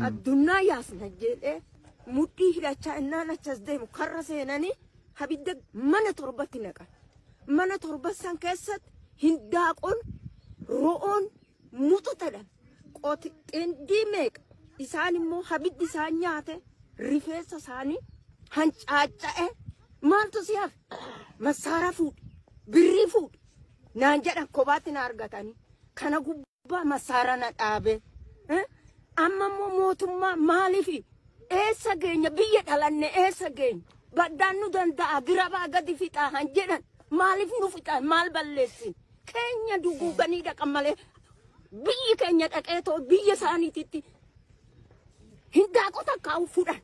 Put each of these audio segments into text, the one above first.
Addunyaa yaasna jedhee mudhii hidhachaa innaan achas deemu karra seenanii habidda mana torbatti naqan. Mana torba san keessatti hindaaqoon, ro'oon muxutadhan qoti xindii meeqa isaan immoo habiddi isaan nyaate, rifeensa isaanii hancaaca'e. Maaltu si hafe? Massaaraa fuudhi, birrii fuudhi naan jedhan. Kophaatti na argatanii kana gubbaa massaaraa na dhaabe. Amma immoo mootummaa maaliif? Eessa geenya? Biyya dhalanne eessa geenya? Baddaan nu danda'a girabaa gadi fixaa han jedhan, maaliif nu fixaa? Maal balleessin? Keenya duguuganii dhaqan malee biyyi keenya dhaqee too biyya isaaniititti hindaaqota kaa'u fudhan.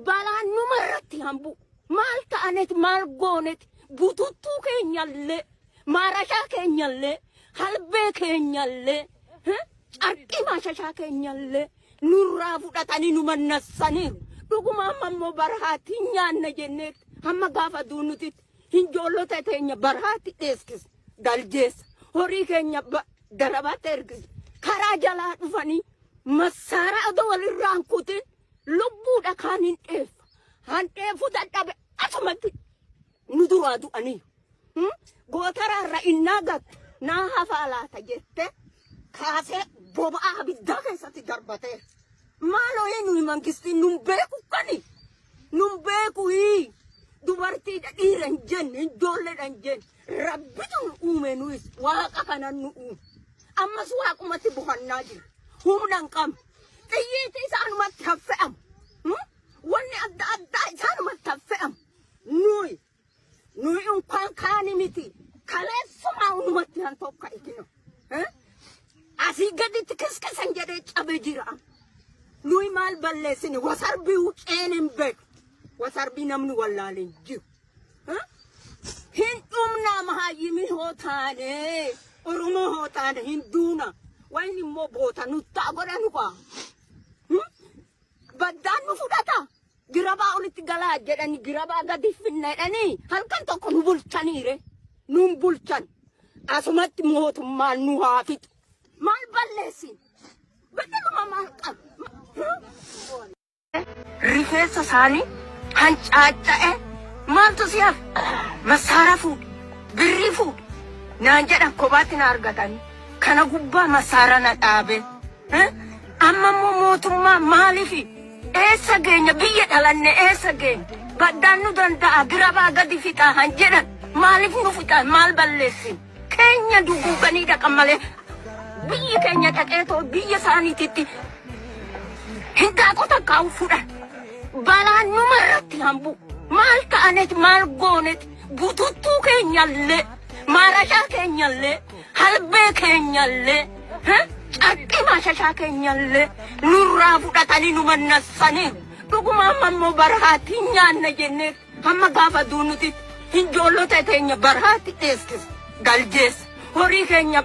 Balaan numarratti hambu. Maal ta'anet? Maal goonet? Bututtuu keenyallee, maarashaa keenyallee, halbee keenyallee, carqii maashashaa keenyallee nurraa fudhatanii nu mannassaniiru. Dhuguma amma immoo barahaatti hin nyaanna jennee hamma gaafa duunutitti hinjoollota teenya barahaatti dheeskis galjeessa. Horii keenya darabaatti ergis. Karaa jalaa dhufanii massaaraa odoo walirraa hin kutin lubbuudha kaan hin dheeffa. Han dheefuu dadhabe, asumatti nu duraa du'anii. Gootaraarra innaa gattu naa hafaa laata jette kaasee boba'aa abiddaa keessatti darbateera. Maaloo, nuyi mangistiin nun beeku kani, nun beeku. Dubartiidha dhiira hin jenne, ijoolleedha hin jenne, rabbitu nu uume. Nuyis waaqa kanan nu uume. Ammas waaqumatti bohannaa jira. Humna hin qabnu. Xiyyiiti isaanumatti haffe'amu. Wanni adda addaa isaanumatti haffe'amu. Nuyi unkaan kaani miti. Kaleessumaa unumatti han tokko ikino. Asii gaditti kiskisan jedhee cabe jira. Nuyi maal balleessine? Wasarbii ceen hin beeku. Wasarbii namni wallaalee hin jiru. Hin dhumnaa, mahaayyimii hoo taane, Oromoo hoo taane hin duuna. Wayin immoo boota nuttaa godhanu kaa. Baddaan nu fudhata. Girabaa olitti galaa jedhani, girabaa gadi finna jedhanii halkan tokko nu bulchaniire. Nun bulchan. Asumatti mootummaan nu haa fixu. Maal balleessin? Badaluma maal qabu? Rifeensa isaanii hancaaca'e. Maaltu si hafe? Massaaraa fuudhi, birrii fuudhi naan jedhan. Kophaatti na argatanii kana gubbaa massaaraa na dhaabe. Amma immoo mootummaa maaliif? Eessa geenya? Biyya dhalanne eessa geenya? Baddaan nu danda'a girabaa gadi fixaa han jedhan, maaliif nu fixaa? Maal balleessin? Keenya duguuganii dhaqan malee biyyi keenya dhaqee too biyya isaaniititti hindaaqota kaa'u fudhan. Balaan numarratti hambu. Maal ta'anet? Maal goonet? Bututtuu keenyallee, maarashaa keenyallee, halbee keenyallee, carqii maashashaa keenyallee nurraa fudhatanii nu mannassaniiru. Dhuguma amma immoo barahaatti hin nyaanna jennee hamma gaafa duunutitti hinjoollota teenya barahaatti dheeskis galjeessa. Horii keenya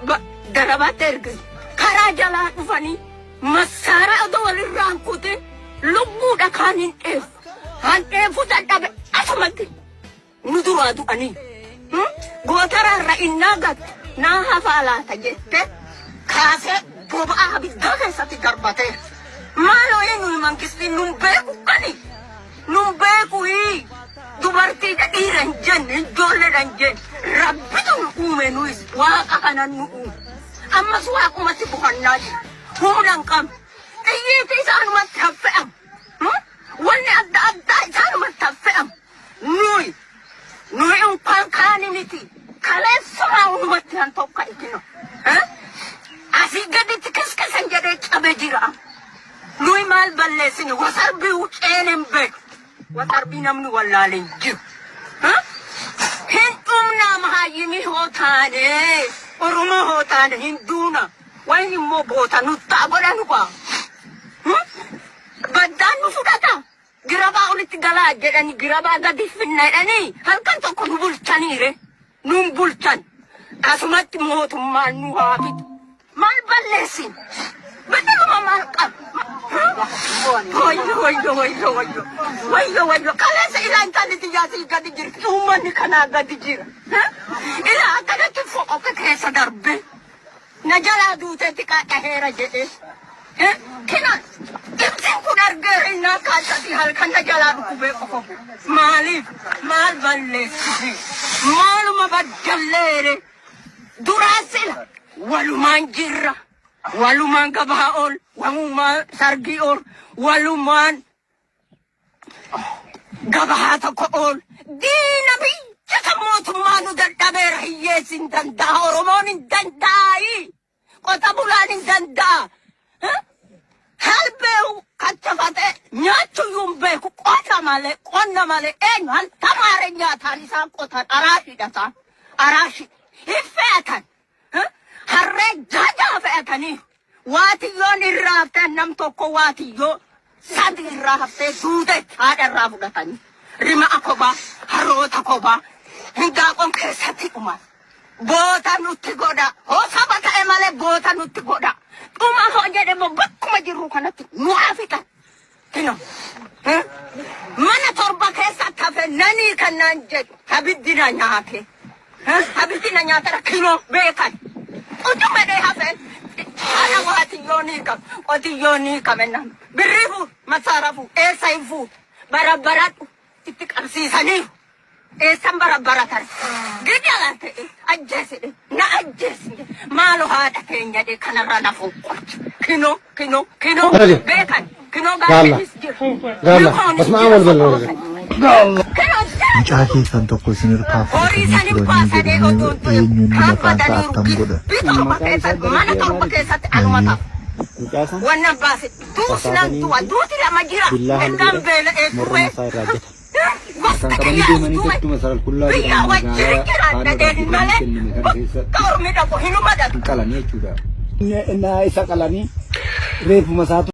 darabaatti ergis. Karaa jalaa dhufanii massaaraa odoo walirraa hin kutin lubbuudha kaan hin dheeffa. Han dheefuu dadhabe, asumatti nu duraa du'anii. Gootaraarra innaa gattu naa hafaa laata jette kaasee boba'aa abiddaa keessatti darbateera. Maaloo, nuyi mangistiin nun beeku kani, nun beeku. Dubartiidha dhiira hin jenne, ijoolleedha hin jenne, rabbitu nu uume. Nuyis waaqa kanan nu uume. Ammas waaqumatti bohannaa jira. Humna hin qabnu. Xiyyiiti isaanumatti haffe'amu. Wanni adda addaa isaanumatti haffe'amu. Nuyi unkaan kaani miti. Kaleessumaa unumatti han tokko ikino. Asii gaditti kiskisan jedhee cabe jira. Nuyi maal balleessine? Wasarbii ceen hin beeku. Wasarbii namni wallaalee hin jiru. Hin dhumnaa, mahaayyimii hoo taane, Oromoo hoo taane hin duuna. Wayin immoo boota nuttaa godhanu kaa. Baddaan nu fudhata. Girabaa olitti galaa jedhani, girabaa gadi finna jedhanii halkan tokko nu bulchaniire. Nun bulchan. Asumatti mootummaan nu haa fixu. Maal balleessin? Badaluma maal qabu? Wayyo, wayyo, wayyo, wayyo, wayyo, wayyo! Kaleessa ilaa intalli xiyyaasii gadi jirti. Uummanni kanaa gadi jira. Ilaa akkanatti foqoqa keessa darbe. Na jalaa duuteetti qaadhaheera jedhee. Kina Halkan sadii halkan na jalaa dhukkubee qofa. Maaliif? Maal balleessite? Maaluma baddalleere? Duraa sila walumaan jirra. Walumaan gabaa ool, walumaan sargii ool, walumaan gabaa tokko ool. Diina biyya kan mootummaa nu dadhabeera hiyyeessi hin danda'a. Oromoon hin danda'ayi. Qota bulaan hin danda'a. Halbee kachafatee nyaachuyyuu hin beeku. Qota malee qonna malee eenyu hal tamaare nyaataan isaan qotan araashidha isaan. Araashi hin fe'atan. Harree jajaa fe'atanii waatiyyoon irraa haftee nam tokko waatiyyoo sadi irraa haftee duute haadha irraa fudhatanii. Rima'a kophaa, harroota kophaa, hindaaqoon keessatti dhuman. Goota nutti godha. Hoo saba ta'e malee goota nutti godha. Dhuma hoo jedhe immoo bakkuma jirru kanatti nu haa fixan. Kino. Mana torba keessatti hafe nanii kan naan jedhu abiddi na nyaate. Abiddi na nyaatara kinoo beekan. Utuma dhee hafe haadha waatiyyoo ni qaba. Qotiyyoo ni qaba nama. Birrii fuudhu masaara fuudhu eessa hin fuudhu. Barabbaradhu itti qabsiisaniiru. Eessan barabbaratan. Gidala ta'e ajjeesidhe na ajjeesi maalo haadha teenya dhe kanarra na fonqolcha. Kinoo kinoo kinoo Rajab. beekan kinoo Gaalla. gaaffinis jira. Gaalla. Mikoonis Basma jira amal bal Kinoo jira. Mucaa keessan tokko isin harkaa Horii fudhatanii sanin turanii baasanii jedhamee otoo hin eenyuun kaan maqaan isaa badaniiru attam godha. gibbii torba keessatti mana torba keessatti anuma Ayyee. ta'a. Mucaa san Wannan baase duus nan basaasanii du'a duuti lama jira billaa ergaan halbeedhaan beela'ee morma du'e isaa irraa ajjata. gosta Kan qabanii kiyyaas deemanii du'e tettuma saral-kullaa biyya jedhamu wajjin magaalaa jiraadha faanodhaaf jedhin jedhamee malee kenname kana keessatti bakka ormi dhaqu hinuma dhaqu. hin qalanii jechuudha. Innaa isa qalanii reeffuma isaatu